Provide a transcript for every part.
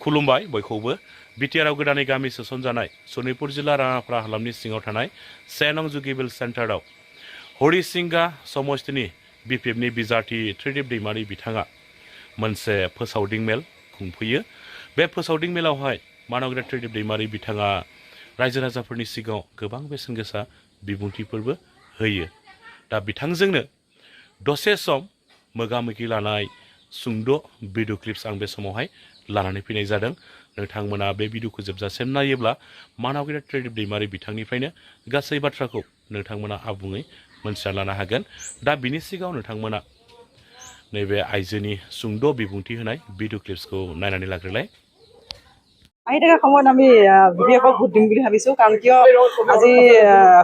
खुलुमबाय बयखौबो बिटिआरआव गोदानै गामि सोसनजानाय सनितपुर जिल्ला राङापारा हालामनि सिङाव थानाय 1 नं जुगिबिल सेन्टाराव हरिसिंगा समष्टिनि बिपिएफनि बिजाथि त्रिदिप दैमारि बिथाङा मोनसे फोसावदिं मेल खुंफैयो। बे फोसावदिं मेलावहाय मानगोरा त्रिदिप दैमारि बिथाङा रायजो राजाफोरनि सिगाङाव गोबां बेसेन गोसा बिबुंथिफोरबो होयो। दा बिथांजोंनो दसे सम मोगा-मोगि लानाय सुंद' भिडिअ क्लिप्स आं बे समावहाय लानानै फैनाय जादों। नोंथांमोना बे भिडिअखौ जोबजासिम नायोब्ला मानगोरा त्रिदिप दैमारि बिथांनिफ्रायनो गासै बाथ्राखौ नोंथांमोना आबुङै मोनथिना लानो हागोन। दा बिनि सिगाङाव नोंथांमोना नैबे आइजोनि सुंद' बिबुंथि होनाय भिडिअ क्लिप्सखौ नायनानै लाग्रोलाय। আহি থকা সময়ত আমি বিপিএফক ভোট দিম বুলি ভাবিছোঁ, কাৰণ কিয় আজি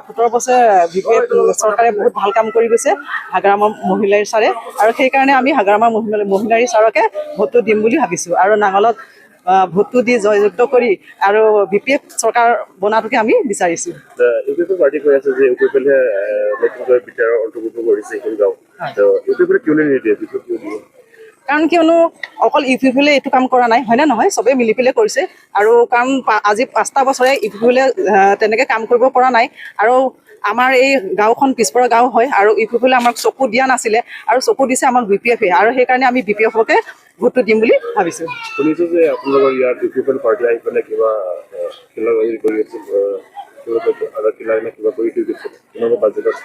17 বছৰ বিপিএফ চৰকাৰে বহুত ভাল কাম কৰি গৈছে হাগ্ৰামাৰ মহিলাৰী ছাৰে, আৰু সেইকাৰণে আমি হাগ্ৰামাৰ মহিলাৰী ছাৰকে ভোটটো দিম বুলি ভাবিছোঁ আৰু নাঙলত ভোটটো দি জয়যুক্ত কৰি আৰু বিপিএফ চৰকাৰ বনাটোকে আমি বিচাৰিছোঁ। পাৰ্টি কৈ আছে যে ইউপিএফে নতুনকৈ বিটিআৰৰ অন্তৰ্ভুক্ত কৰিছে এখন গাঁও, ইউপিএফে কিয় নিদিয়ে? কাৰণ কিয়নো অকল ইউপিএফে এইটো কাম কৰা নাই, হয়নে নহয়, চবেই মিলি পেলাই কৰিছে। আৰু কাৰণ আজি 5টা বছৰে ইউপিএফে তেনেকৈ কাম কৰিব পৰা নাই, আৰু আমাৰ এই গাঁওখন পিছপৰা গাঁও হয় আৰু ইউপিএফে আমাক চকু দিয়া নাছিলে আৰু চকু দিছে আমাক বিপিএফে, আৰু সেইকাৰণে আমি বিপিএফকে ভোটটো দিম বুলি ভাবিছোঁ। শুনিছোঁ যে আপোনালোকৰ ইয়াত ইউপিএফ পাৰ্টি আহি পেলাই কিবা কিবা কৰি আছে, কিবা কৰি দিছে আপোনালোকৰ বাজেটত,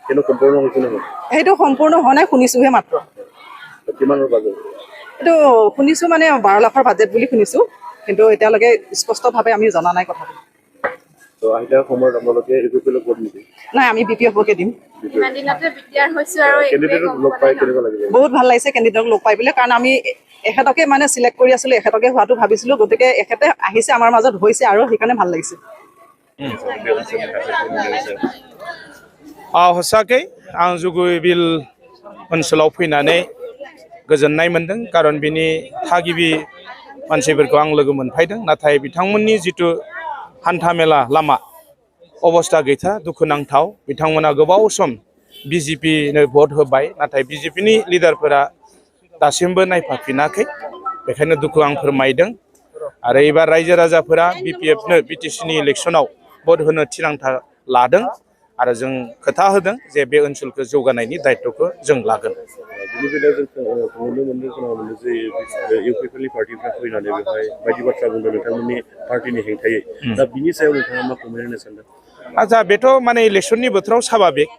কিন্তু সম্পূৰ্ণ হৈছে নহয়? সেইটো সম্পূৰ্ণ হোৱা নাই, শুনিছোঁহে মাত্ৰ। কিমানৰ বাজেট? এইটো শুনিছোঁ মানে 12 লাখৰ বাজেট বুলি শুনিছোঁ, কিন্তু এতিয়ালৈকে স্পষ্টভাৱে আমি জনা নাই কথাটো। আহিলে সময়ত আপোনালোকে ইউপিএফলৈ ভোট নিদিয়ে? নাই, আমি বিপিএফকে দিম। বহুত ভাল লাগিছে কেণ্ডিডেটক লগ পাই পেলাই, কাৰণ আমি এখেতকে মানে চিলেক্ট কৰি আছিলোঁ, এখেতকে হোৱাটো ভাবিছিলোঁ, গতিকে এখেতে আহিছে আমাৰ মাজত হৈছে আৰু সেইকাৰণে ভাল লাগিছে। सच्चाकै आं जुगिबिल ओनसोलाव फैनानै गोजोननाय मोनदों, कारन बिनि थागिबि मानसिफोरखौ आं लोगो मोनफायदों। नाथाय बिथांमोननि जितु हान्थामेला लामा अबस्था गैथा, दुखुनांथाव। बिथांमोना गोबाव सम बिजेपिनो भट होबाय, नाथाय बिजेपिनि लिडारफोरा दासिमबो नायफाफिनाखै, बेखायनो दुखु आं फोरमायदों। आरो एबार रायजो राजाफोरा बिपिएफनो बिटिसिनि इलेक्सनाव भट होनो थिरांथा लादों, आरो जों खोथा होदों जे बे ओनसोलखौ जौगानायनि दायित्वखौ जों लागोन। बिनि बेलायाव जों नुनो मोन्दों, खोनानो जे इउपिएफनि पार्टिफ्रा फैनानै बेवहाय बायदि बाथ्रा बुंदों नोंथांमोननि पार्टिनि हेंथायै। दा बिनि सायाव नोंथाङा मा कमेन्ट होनो सानदों? आच्छा, बेथ' माने इलेक्सननि बोथोराव स्वाभाबिक,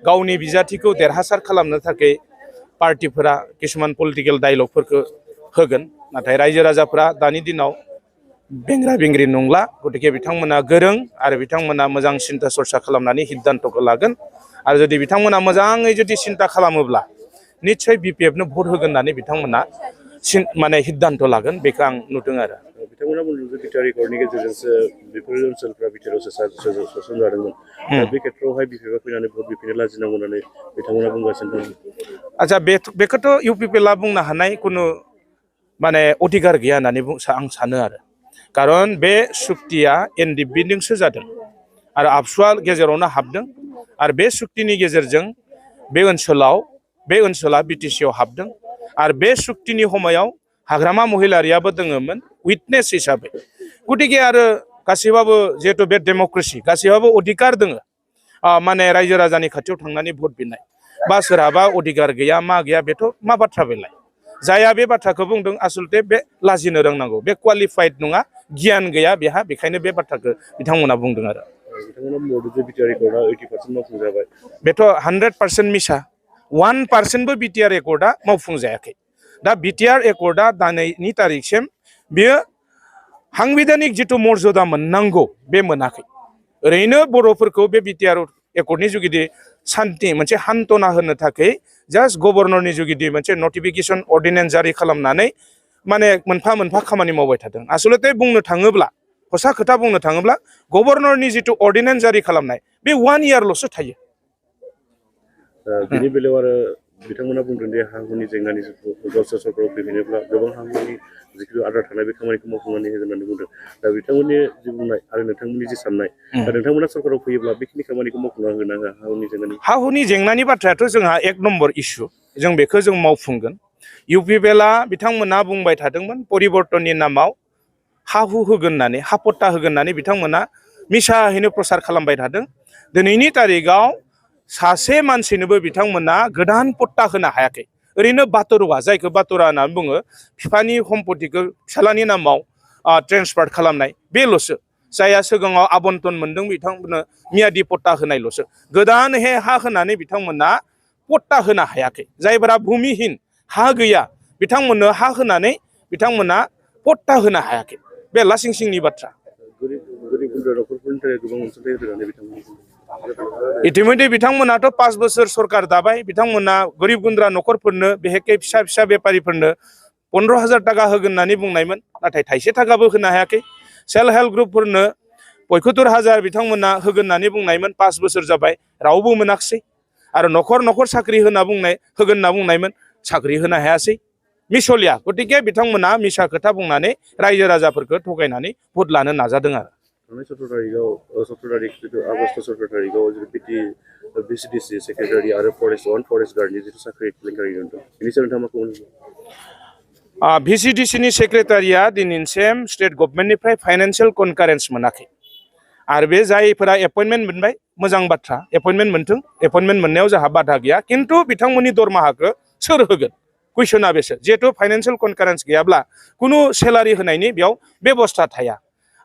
गावनि बिजाथिखौ देरहासार खालामनो थाखाय पार्टिफोरा किसुमान पलिटिकेल डायलगफोरखौ होगोन, नाथाय रायजो राजाफोरा दानि दिनाव बेंग्रा बेंग्रि नंला, गतिके बिथांमोना गोरों आरो बिथांमोना मोजां सिन्ता सरसा खालामनानै सिद्धान्तखौ लागोन। आरो जुदि बिथांमोना मोजाङै जुदि सिन्ता खालामोब्ला निश्चय बिपिएफनो भट होगोन होननानै बिथांमोना माने सिद्धान्त लागोन, बेखौ आं नुदों आरो। बिथांमोना बुंदों जे बिटिआर एकर्डनि गेजेरजोंसो बेफोर ओनसोलफ्रा बिटिआरआव सोसनजादोंमोन, दा बे खेत्रआवहाय बिपिएफआ फैनानै भट बिफिनो लाजिनांगौ होननानै बिथांमोना बुंगासिनो दं। आच्छा, बेखौथ' इउपिपिएलआ बुंनो हानाय कुनु माने अधिकार गैया होननानै आं सानो आरो। कारन बे सुक्तिया एनडिएफबिजोंसो जादों आरो आबसुआ गेजेरावनो हाबदों, आरो बे सुक्तिनि गेजेरजों बे ओनसोला बिटिसिआव हाबदों, आरो बे सुक्तिनि समायाव हाग्रामा महिलारियाबो दङमोन उइटनेस हिसाबै। गतिके आरो गासैबाबो जिहेतु बे डेम'क्रेसि, गासैबाबो अधिकार दङ माने रायजो राजानि खाथियाव थांनानै भट बिनाय, बा सोरहाबा अधिकार गैया मा गैया, बेथ' मा बाथ्रा बेलाय? जाया बे बाथ्राखौ बुंदों आसलते बे लाजिनो रोंनांगौ, बे क्वालिफाइड नङा, गियान गैया बेहा, बेखायनो बे बाथ्राखौ बिथांमोना बुंदों आरो। बेथ' 100% मिसा, 1%बो बिटिआर एकर्डआ मावफुंजायाखै। दा बिटिआर एकर्डआ दानि तारिखसिम बेयो सांबिधानिक जितु मर्यादा मोननांगौ बे मोनाखै। ओरैनो बर'फोरखौ बे बिटिआर एकर्डनि जुगिदि सान्ति मोनसे हान्थना होनो थाखाय जास्ट गभर्नरनि जुगिदि मोनसे नटिफिकेसन अर्डिनेन्स जारि खालामनानै माने मोनफा मोनफा खामानि मावबाय थादों। आसलते बुंनो थाङोब्ला, हसा खोथा बुंनो थाङोब्ला, गभर्नरनि जितु अर्डिनेन्स जारि खालामनाय बे 1 इयारल'सो थायो। बिनि बेलायाव आरो बिथांमोना बुंदों जे हा हुनि जेंनानि गावसोर सरकाराव फैफिनोब्ला गोबां हा हुनि जिखिनि आद्रा थानाय बे खामानिखौ मावफुंनानै होगोन होननानै बुंदों। दा बिथांमोननि जि बुंनाय आरो नोंथांमोननि जि साननाय, दा नोंथांमोना सरकाराव फैयोब्ला बेखिनि खामानिखौ मावफुंना होगोन ना होआ? हा हुनि जेंनानि बाथ्रायाथ' जोंहा 1 नम्बर इस्यु, जों बेखौ जों मावफुंगोन। इउपिपिएलआ बिथांमोना बुंबाय थादोंमोन परिबर्तननि नामाव हा हु होगोन होननानै हा पट्टा होगोन होननानै बिथांमोना मिसाहैनो प्रसार खालामबाय थादों। दिनैनि तारिखाव सासे मानसिनोबो बिथांमोना गोदान पट्टा होनो हायाखै। ओरैनो बातरुवा जायखौ बातुरा होननानै बुङो बिफानि सम्पतिखौ फिसालानि नामाव ट्रेन्सफार खालामनाय बेल'सो। जायहा सिगाङाव आबन्टन मोनदों बिथांमोननो मियादि पट्टा होनायल'सो। गोदानहे हा होनानै बिथांमोना पट्टा होनो हायाखै। जायफोरा भुमिहीन हा गैया बिथांमोननो हा होनानै बिथांमोना पट्टा होनो हायाखै। बे लासिं सिंनि बाथ्रा। गोरिब गुन्द्रा न'खरफोरनि थाखाय गोबां अनसुंथाइ होनानै बिथांमोन इतिमध्य बिथांमोनाथ' 5 बोसोर सरकार दाबाय। बिथांमोना गोरिब गुन्द्रा न'खरफोरनो बेहेके फिसा फिसा बेपारिफोरनो 15,000 टाका होगोन होननानै बुंनायमोन। नाथाय थाइसे थाखाबो होनो हायाखै। सेल्फ हेल्प ग्रुपफोरनो 75,000 बिथांमोना होगोन होननानै बुंनायमोन। 5 बोसोर जाबाय रावबो मोनाखिसै। आरो न'खर न'खर साख्रि होगोन होनना बुंनायमोन साख्रि होनो हायासै। मिसलिया गतिके बिथांमोना मिसा खोथा बुंनानै रायजो राजाफोरखौ थगायनानै भट लानो नाजादों आरो। थांनाय 17 तारिखआव 17 तारिख जितु आगष्ट 17 तारिखआव जितु VCDC सेक्रेटारि आरो फरेस्ट गार्डनि जितु साख्रि केलेंकारि दं बेनि सायाव नोंथाङा मा बुङो? VCDCनि सेक्रेटारिया दिनैसिम स्टेट गभर्नमेन्टनिफ्राय फाइनान्सियेल कनकारेन्स मोनाखै। आरो बे जायफोरा एपइन्टमेन्ट मोनबाय मोजां बाथ्रा एपइन्टमेन्ट मोनथों। एपइन्टमेन्ट मोननायाव जोंहा बाधा गैया। खिन्थु बिथांमोननि दरमाहाखौ सोर होगोन? कुइसना बेसो। जिहेतु फाइनान्सियेल कनकारेन्स गैयाब्ला कुनु सेलारि होनायनि बेयाव बेबस्था थाया।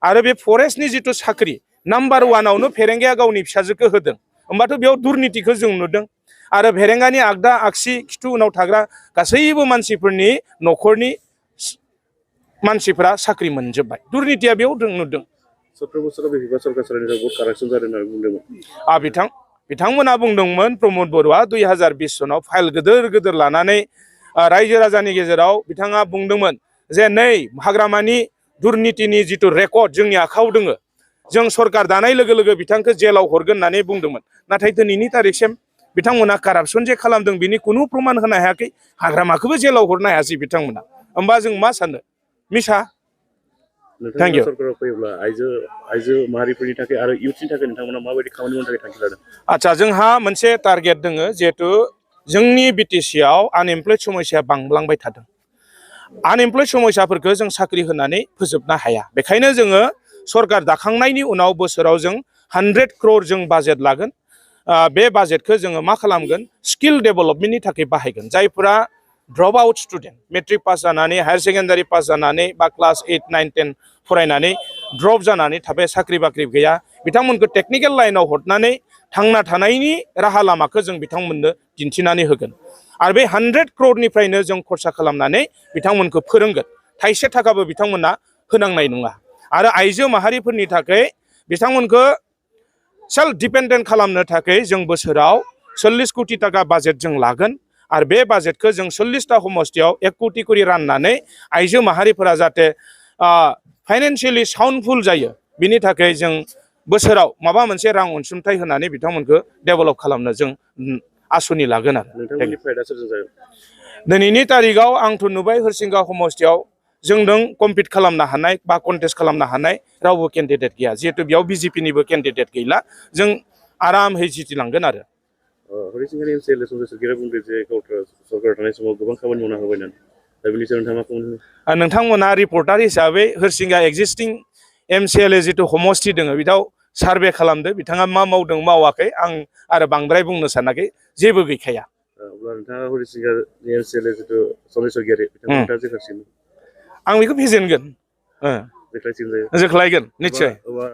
आरो बे फरेस्टनि जितु साख्रि नाम्बार 1आवनो फेरेंगाया गावनि फिसाजोखौ होदों। होमबाथ' बेयाव दुर्नितिखौ जों नुदों। आरो फेरेंगानि आगदा आगसि खिथु उनाव थाग्रा गासैबो मानसिफोरनि न'खरनि मानसिफोरा साख्रि मोनजोब्बाय। दुर्नितिया बेयाव नुदों। 17 बोसोराव बेसेबा सरकार सालायनायाव बहुत कारापसन जादों होननानै बुंदोंमोन। बिथांमोना बुंदोंमोन प्रमद बर'आ 2020 सनाव फाइल गिदिर गिदिर लानानै रायजो राजानि गेजेराव बिथाङा बुंदोंमोन जे नै हाग्रामानि दुर्नितिनि जितु रेकर्ड जोंनि आखायाव दोङो। जों सरकार दानाय लोगो लोगो बिथांखौ जेलाव हरगोन होननानै बुंदोंमोन। नाथाय दिनैनि तारिखसिम बिथांमोना कारापसन जे खालामदों बिनि कुनु प्रमाण होनो हायाखै। हाग्रामाखौबो जेलाव हरनो हायासै बिथांमोना। होमबा जों मा सानो? मिसा। नोंथांमोना सरकाराव फैयोब्ला आइजो माहारिफोरनि थाखाय आरो इयुथनि थाखाय नोंथांमोना माबायदि खामानि मावनो थाखाय थांखि लादों? आच्छा जोंहा मोनसे टारगेट दोङो। जिहेतु जोंनि बिटिसिआव आनएमप्लयड समस्याया बांलांबाय थादों। आनएमप्लयड समस्याफोरखौ जों साख्रि होनानै फोजोबनो हाया। बेखायनो जोङो सरकार दाखांनायनि उनाव बोसोराव जों 100 crore जों बाजेट लागोन। बे बाजेटखौ जोङो मा खालामगोन? स्किल डेभेलपमेन्टनि थाखाय बाहायगोन। जायफोरा drop out student matric pass जानानै हायार सेकेन्डारि पास जानानै बा क्लास 8, 9, 10 फरायनानै ड्रप जानानै थाबाय साख्रि बाख्रि गैया बिथांमोनखौ टेक्निकेल लाइनाव हरनानै थांना थानायनि राहा लामाखौ जों बिथांमोननो दिन्थिनानै होगोन। आरो बे 100 crore जों खरसा खालामनानै बिथांमोनखौ फोरोंगोन। थाइसे थाखाबो बिथांमोना होनांनाय नङा। आरो आइजो माहारिफोरनि थाखाय बिथांमोनखौ सेल्फ डिपेन्डेन्ट खालामनो थाखाय जों बोसोराव 40 कोटि टाका बाजेट जों लागोन। आरो बे बाजेटखौ जों 40टा समस्थियाव 1 कोटि करि राननानै आइजो माहारिफोरा जाहाथे फाइनान्सियेलि साउन्डफुल जायो बिनि थाखाय जों बोसोराव माबा मोनसे रां अनसुंथाइ होनानै बिथांमोनखौ डेभेलप खालामनो जों आसुनि लागोन आरो। नोंथांमोननि फायदा सोरजों जागोन? दिनैनि तारिखाव आंथ' नुबाय हरिसिंगा समस्थियाव जोंजों कम्पिट खालामनो हानाय बा कन्टेस्ट खालामनो हानाय रावबो केन्डिडेट गैया। जिहेतु बेयाव बिजेपिनिबो केन्डिडेट गैला। जों आरामै जितिलांगोन आरो। हरिसिंगानि MCLA संजय सरगिरा बुंदों जे गावथ' सरकार थानाय समाव गोबां खामानि मावना होबाय होननानै। दा बेनि सायाव नोंथाङा मा बुङो? नोंथांमोना रिपर्टार हिसाबै हरिसिंगा एक्जिस्टिं MCLA जितु समस्ति दङ बियाव सार्भे खालामदो। बिथाङा मा मावदों मावाखै आं आरो बांद्राय बुंनो सानाखै। जेबो गैखाया। अब्ला नोंथाङा हरिसिंगानि MCLA जितु संजय सरगियारि बिथांखौ नोंथाङा जेखासिनो? आं बेखौ फेजेनगोन। जोख्लायगोन निस्सय।